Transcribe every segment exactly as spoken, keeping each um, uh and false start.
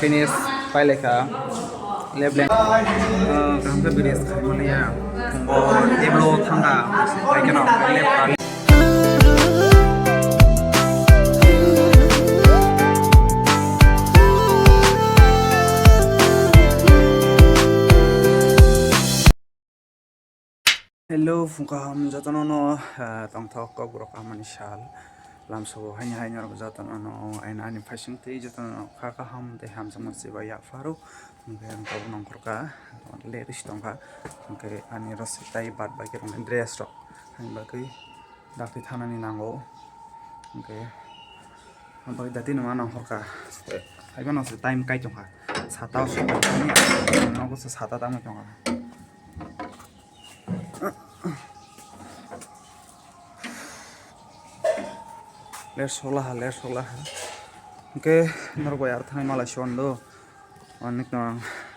Finish pailekha. Left lane. Ah, kaham khe finish khaimani ya. Phungo table o thangkha. Hai kheno left. Hello, phung kaham jotono no, ah, tongthok kok borok amani sal. Lamsao haini haini rok jotono no, aina ani phaising twi jotono no kha kaham tei hamjakma chibai yapharo. Hwnkhe ang tabuk nongkhorkha, le rwis tongkha. Hwnkhe ani rwswk tai bad bai khe dress rok haini bagwi dakti thanani nango. Hwnkhe ang bagwi dakti nangma nongkhorkha. Haiphano se time kai tongkha. Sata o se nogo se sata tangwi tongkha. Ler soklaha, ler soklaha. Hwnkhe norok bai aro thangwi malai se on do. Onek no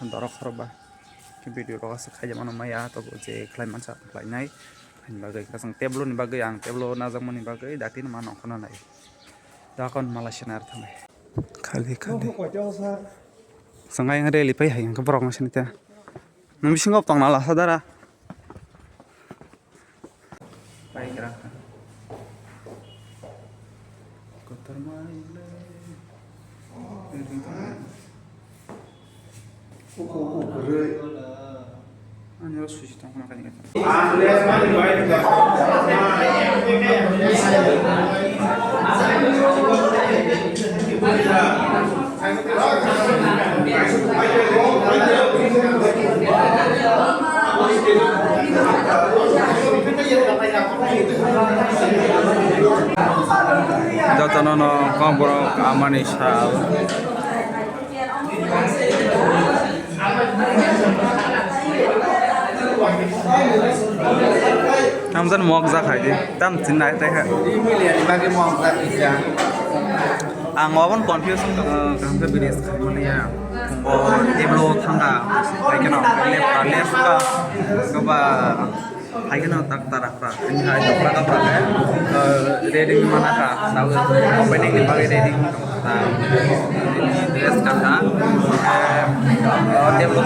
ang dorok khorok ba. Khe video rok aswk khaijak mano maya, tobo je khlai mansa khlainai. Ani bagwi kasang table ni bagwi ang table najakmani bagwi dakti no mano khona nai. Dakon malai se nai aro thangwi. Khali, khali. Sangai ang rally pai hai hwnkhe borok no sini ta. Nang bisingo tongna lasa dara. Pai kira. Kotor mai le. Uku, uku, kwrwi. Ani ro susi tong khna kani kata. Jotono no kok borok amani sal. Tamjan mok jak hai di, tam chin nai tai kha. Ang wabon confuse wngkha. Kaham khe finish khaimani ya. Phungo table o thangkha, hai kheno left ka, left ka, goba. Hai kheno tak tarak rak, ani hai dok rak rak, eh, ready mana kha, tau opening ni bagwi ready wng tong kha, dress kha kha, eh, table o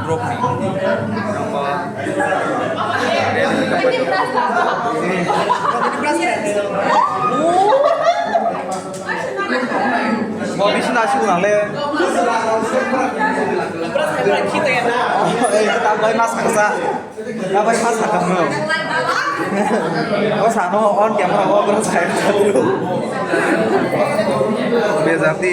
drop ni, bo bisna sibu nang le, eh, tak bai mas kasa. Abai ma sakang no. O sano on camera o bro sai. Bejati.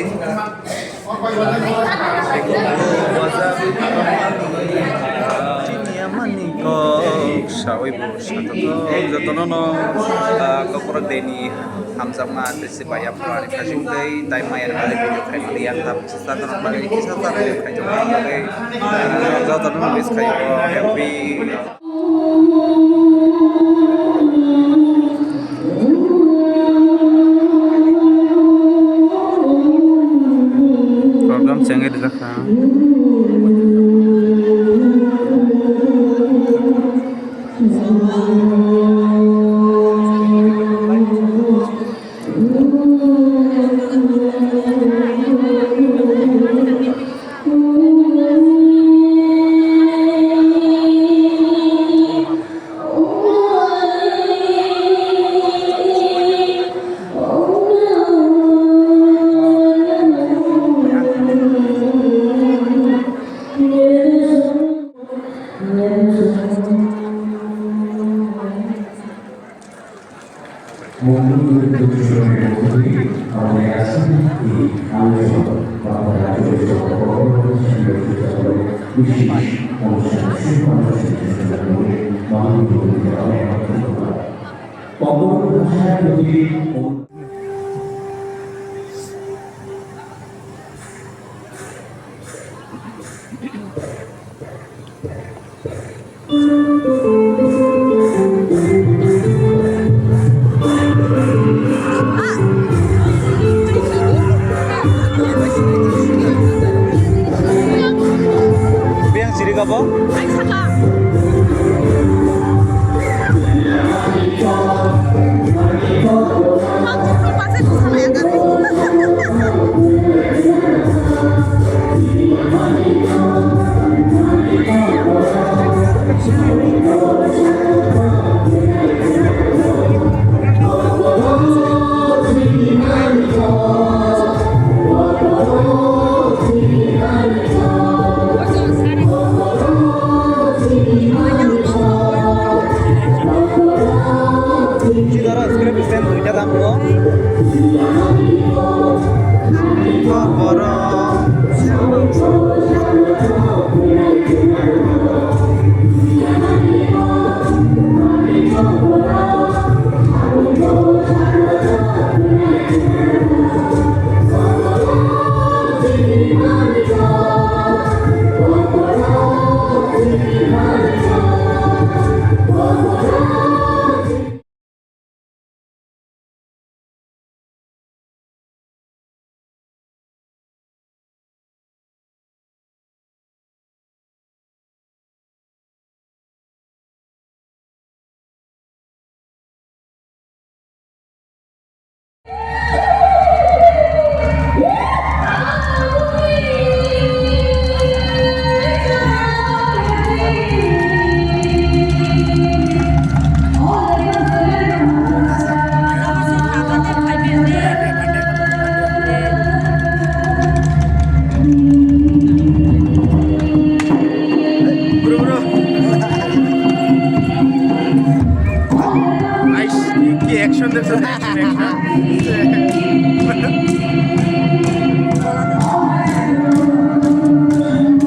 Chini amani kok sawi bo satatok jotono no, ah, kokborok deni hamjakma tei se bai aphuru ani khajik tei tai maya ni bagwi video khaimani yang tam. Jotono bagwi kisa ta khaijak bagwi, ah, jotono miss khaio, happy. Program chengwi rijak kha. Biyang siri ka bo? Script stand duita dam ko. Borok. Bro, bro. Nice. Ki action dekho, action, action.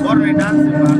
Bor ni dance ba.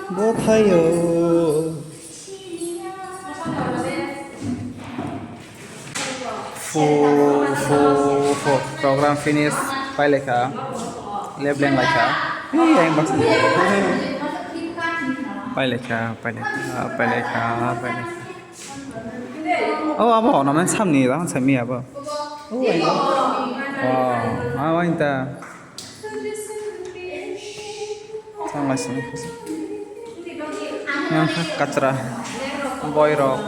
Bo thaio. Fu, fu, fu. Program finish. Pailekha. Lebleng laikha. Ei, yang bak. Pailekha, pailekha, pailekha, pailekha. Oh, abo, namen samni, namen samni abo. Oh, abo, abo inta. Thanglai sini. Yang kachra. Boy rok.